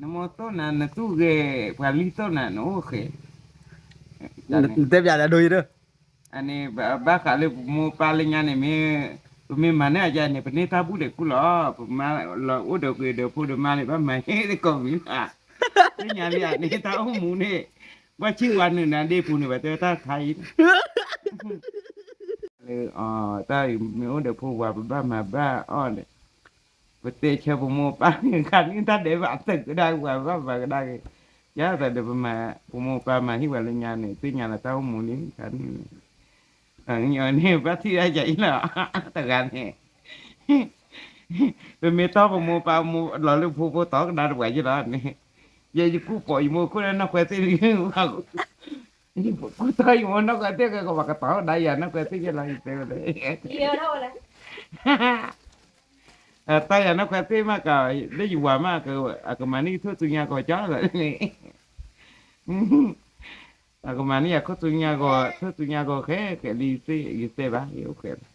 နမိၢ်သိၣ်နၤ နသူၣ်ဂ့ၤ, ပှၤလံၤသိၣ်နၤ နအိၣ်ဂ့ၤ, နတဲပျးဒ်ဒိယဒၢ, အန့ၣ် ဘၣ်ဃးလၢပမိၢ်ပၢ်လၢညါန့ၣ် မ့ၢ် ပမ့ၢ်မၤန့ၢ်အယၤန့ၣ် ပန့ၢ်တၢ်ဘူၣ်ဒဲးကူလီၤ, ပမၤလီၤအိၣ်ဒီးဂ့ၤဒီးဖိဒီးမါန့ၣ် ဘၣ်မၤဟ့ၣ်သကိးမံၤလီၤ, သ့ၣ်ညါလံဧါန့ၣ် တၢ်အိၣ်မူန့ၣ်, ဘၣ်ဆံးဝၤနုာ်နၤဒ့ပူၤန့ၣ် ဘၣ်တဲတၢ်ခါအံၤ လၢ တၢ်မ့ၢ်အိၣ်ဒီးဖိဝၤ ပဘၣ်မၤဘၣ်အီၣ်ဒီး, ပတဲဆၢပမိၢ်ပၢ်န့ၣ် ခါန့ၣ်တၢ်ဒဲးဘးသုးကဒါဝၤ ဘၣ်မၤကဒါက့ၤ, ယသးဒီးပမၤ ပမိၢ်ပၢ်မၤဟ့ၣ်ဝဲလၢညါန့ၣ် သ့ၣ်ညါလီၤတၢ်အိၣ်မူလံခါန့ၣ်, န့ၣ်ဘၣ်ထံၣ်ဒၣ်ယၤအံၤလီၤ, တဂၤန့ၣ် ပမ့ၢ်တီပမိၢ်ပၢ်မိၢ်လီၤလၢဖိဖိတီကဒါတပှၤယ့လီၤန့ၣ်, ယဲယကူၣ်ပိာ်ယမိၢ်ခိၣ်လၢနီၢ်ခွဲသ့ၣ်လံ, ကူၣ်တီယမိၢ်နီၢ်ခွဲသ့ၣ် ကဘၣ်ကတီကဒါယၤနီၢ်ခွဲသ့ၣ်ယ့လီၤ ယတဲဝဲလဲၣ်, တီယၤနီၢ်ခွဲသ့ၣ်မးက, လၢယဝၤမး အကမၤန့ၢ်ယခိၣ်သူညါဂီၤကၠီလီၤန့ၣ်, အကမၤန့ၢ်ယခိၣ်သူညါဂီၤ ခိၣ်သူညါဂီၤဃဲဃဲလံသ့ၣ် ယတဲဘၣ် ယအိၣ်ဃဲလီၤ